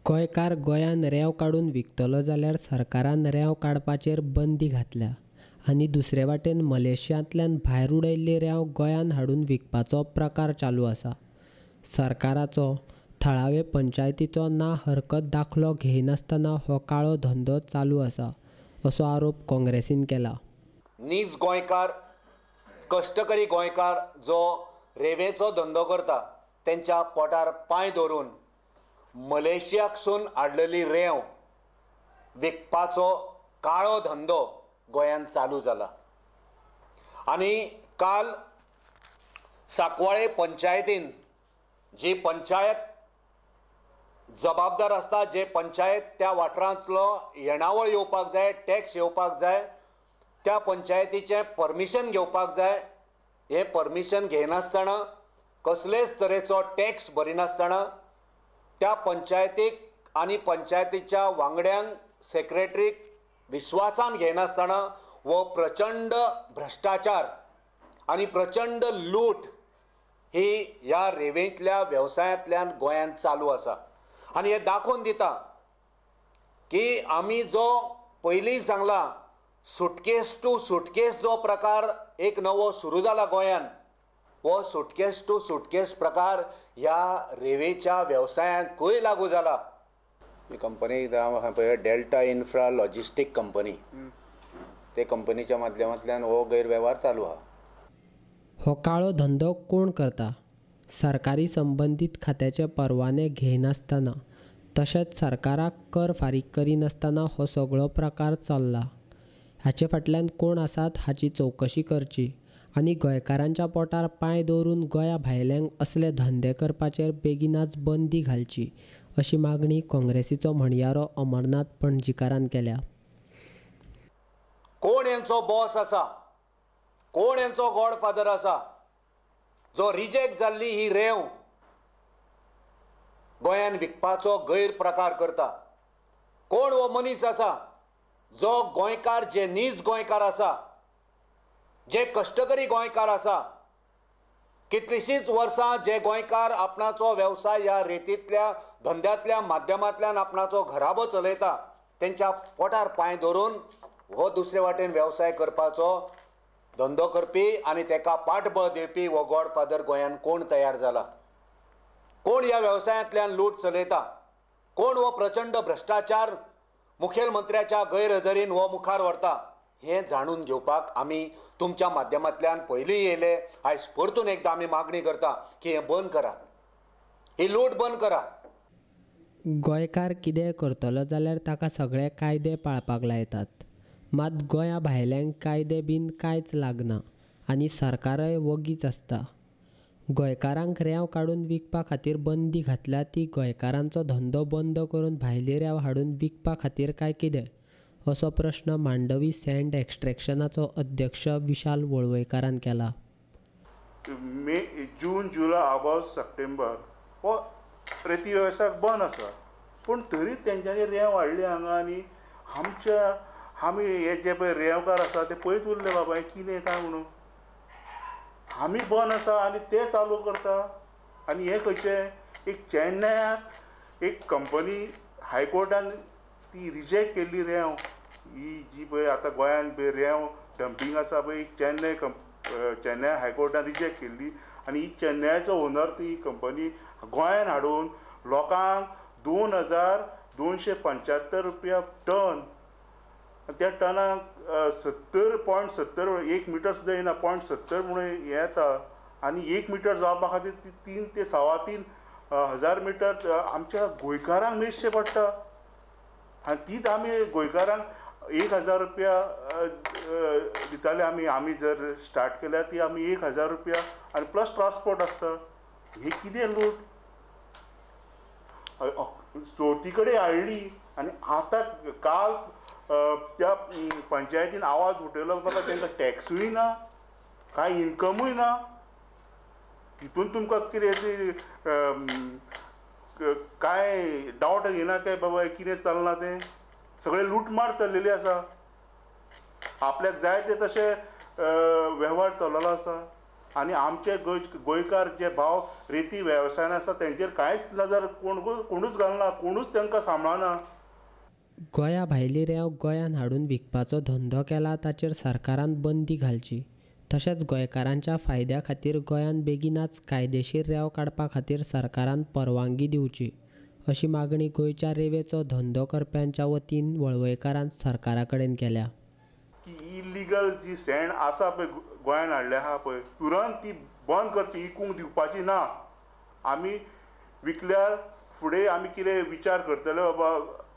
गोंयकार गोंयान रेंव काडून विकतलो जाल्यार सरकारान रेंव काडपाचेर बंदी घातल्या आनी दुसरे वाटेन मलेशियांतल्यान भायर उडयल्ली रेंव गोंयान हाडून विकपाचो प्रकार चालू आसा. सरकाराचो, थळावे पंचायतीचो ना हरकत दाखलो घेयनासतना हो काळो धंदो चालू आसा असो आरोप काँग्रेसीन केला. नीज गोंयकार, कश्टकरी गोंयकार जो रेंवेचो धंदो करता तेंच्या पोटार पांय दवरून मलेशियाकसून हाडलेली रेंव विकपाचो काळो धंदो गोंयांत चालू जाला. आनी काल सांकवाळे पंचायतीन, जी पंचायत जबाबदार आसता, जे पंचायत त्या वाठारांतलो येणावळ येवपाक जाय, टॅक्स येवपाक जाय, त्या पंचायतीचें परमिशन घेवपाक जाय, हें परमिशन घेयनासतना, कसलेच तरेचो टॅक्स भरिनासतना त्या पंचायतीक आनी पंचायतीच्या वांगड्यांक, सेक्रेटरीक विश्वासान घेयनासतना हो प्रचंड भ्रश्टाचार आनी प्रचंड लूट ही ह्या रेंवेंतल्या वेवसायांतल्यान गोंयांत चालू आसा. आनी हें दाखोवन दिता की आमी जो पयलीं सांगला सुटकेस टू सुटकेस जो प्रकार एक नवो सुरू जाला गोंयांत, हो सुटकेस टू सुटकेस प्रकार ह्या रेंवेच्या वेवसायांकूय लागू जाला. ही कंपनी आहा पळय, डेल्टा इन्फ्रा लॉजिस्टीक कंपनी, ते कंपनीच्या माध्यमांतल्यान हो गैरवेव्हार चालू आहा. हो काळो धंदो कोण करता? सरकारी संबंदीत खात्याचे परवाने घेयनासतना तशेंच सरकाराक कर फारीक करिनासतना हो सगळो प्रकार चल्ला. हाचे फाटल्यान कोण आसात हाची चवकशी करची आनी गोंयकारांच्या पोटार पांय दवरून गोंया भायल्यांक असले धंदे करपाचेर बेगिनाच बंदी घालची अशी मागणी काँग्रेसीचो म्हणयारो अमरनाथ पणजीकारान केल्या. कोण यांचो बॉस आसा, कोण यांचो गॉडफादर आसा, जो रिजेक्ट जाल्ली ही रेंव गोंयान विकपाचो गैरप्रकार करता? कोण हो मनीस आसा जो गोंयकार, जे नीज गोंयकार आसा, जे कश्टकरी गोंयकार आसा, कितलींशींच वर्सां जे गोंयकार आपणाचो वेवसाय ह्या रेतींतल्या धंद्यांतल्या माध्यमांतल्यान आपणाचो घराबो चलयता, तेंच्या पोटार पांय दवरून हो दुसरे वाटेन वेवसाय करपाचो धंदो करपी आनी तेका पाठबळ दिवपी हो गॉडफादर गोंयांत कोण तयार जाला? कोण ह्या वेवसायांतल्यान लूट चलयता? कोण हो प्रचंड भ्रश्टाचार मुखेलमंत्र्याच्या गैरहजेरीन हो मुखार व्हरता? हें जाणून घेवपाक आमी तुमच्या माध्यमांतल्यान पयलीं येयले, आयज परतून एकदां आमी मागणी करता की हें बंद करा, ही लूट बंद करा. गोंयकार कितें करतलो जाल्यार ताका सगळे कायदे पाळपाक लायतात, मात गोंया भायल्यांक कायदे बीन कांयच लागना आनी सरकारय वगीच आसता. गोंयकारांक रेंव काडून विकपा खातीर बंदी घातल्या ती गोंयकारांचो धंदो बंद करून भायली रेंव हाडून विकपा खातीर काय कितें असो प्रश्न मांडवी सँड एक्स्ट्रॅक्शनाचो अध्यक्ष विशाल वळवयकारान केला. मे, जून, जुलय, ऑगस्ट, सप्टेंबर हो रेती वेवसायाक बंद आसा, पूण तरी तेंच्यांनी रेंव हाडली हांगा आनी आमच्या आमी हे जे पळय रेंवकार आसा ते पळयत उरले, बाबा हें कितें काय म्हणून आमी बंद आसा आनी ते चालू करता. आनी हें खंयचें एक चेन्नयाक एक कंपनी हायकोर्टान ती रिजेक्ट केल्ली रेंव, ही जी पळय आतां गोंयांत पळय रेंव डंपींग आसा पळय, चेन्नय चेन्नय हायकोर्टान रिजेक्ट केल्ली आनी ही चेन्नयाचो ओनर ती कंपनी गोंयांत हाडून लोकांक 2275 रुपया टन, त्या टनाक 70.70 एक मिटर सुद्दां येना, 0.70 म्हणून हें येता आनी एक मिटर जावपा खातीर ती 3 ते 3.25 हजार मिटर आमच्या गोंयकारांक मेजचें पडटा. आनी तीच आमी गोंयकारांक 1000 रुपया दिताले आमी, आमी जर स्टार्ट केल्यार ती आमी 1000 रुपया आनी प्लस ट्रान्सपोर्ट आसता. हे कितें लूट चवथी कडेन हाडली आनी आतां काल त्या पंचायतीन आवाज उठयलो, बाबा तांकां टॅक्सूय ना, कांय इनकमूय ना, हितून तुमकां कितें कांय डावट येना काय बाबा कितें चल्लां तें? सगळें लूटमार चल्लेली आसा, आपल्याक जाय ते तशें वेव्हार चललो आसा. आनी आमचे गोंयकार जे भाव रेती वेवसायान आसा तेंचेर कांयच नजर कोणूच घालना, कोणूच तांकां सांबाळना. गोंया भायली रेंव गोंयांत हाडून विकपाचो धंदो केला ताचेर सरकारान बंदी घालची. तशेंच गोंयकारांच्या फायद्या खातीर गोंयांत बेगिनाच कायदेशीर रेंव काडपा खातीर सरकारान परवानगी दिवची अशी मागणी गोंयच्या रेंवेचो धंदो करप्यांच्या वतीन वळवयकारान सरकारा कडेन केल्या. की इलिगल जी सँड आसा पळय गोंयान हाडल्या आहा पळय, तुरंत ती बंद करची, इकूंक दिवपाची ना. आमी विकल्यार फुडें आमी कितें विचार करतले बाबा,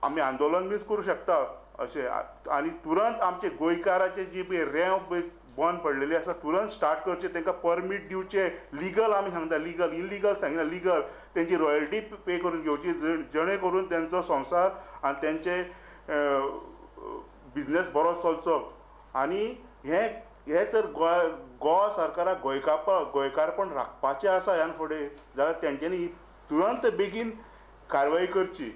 आमी आंदोलन बीन करूं शकता अशें. आनी तुरंत आमचे गोंयकाराचे जी पळय रेंव पळय बंद पडलेली आसा तुरंत स्टार्ट करचें, तांकां परमीट दिवचें. लिगल आमी सांगता, लिगल, इलिगल सांगिना, लिगल तेंची रॉयल्टी पे करून घेवची, जेणे करून तेंचो संवसार आनी तेंचे बिजनेस बरो चलचो. आनी हें जर गोवा सरकाराक गोंयकारपण राखपाचें आसा ह्यान फुडें जाल्यार तेंच्यांनी तुरंत बेगीन कारवाई करची.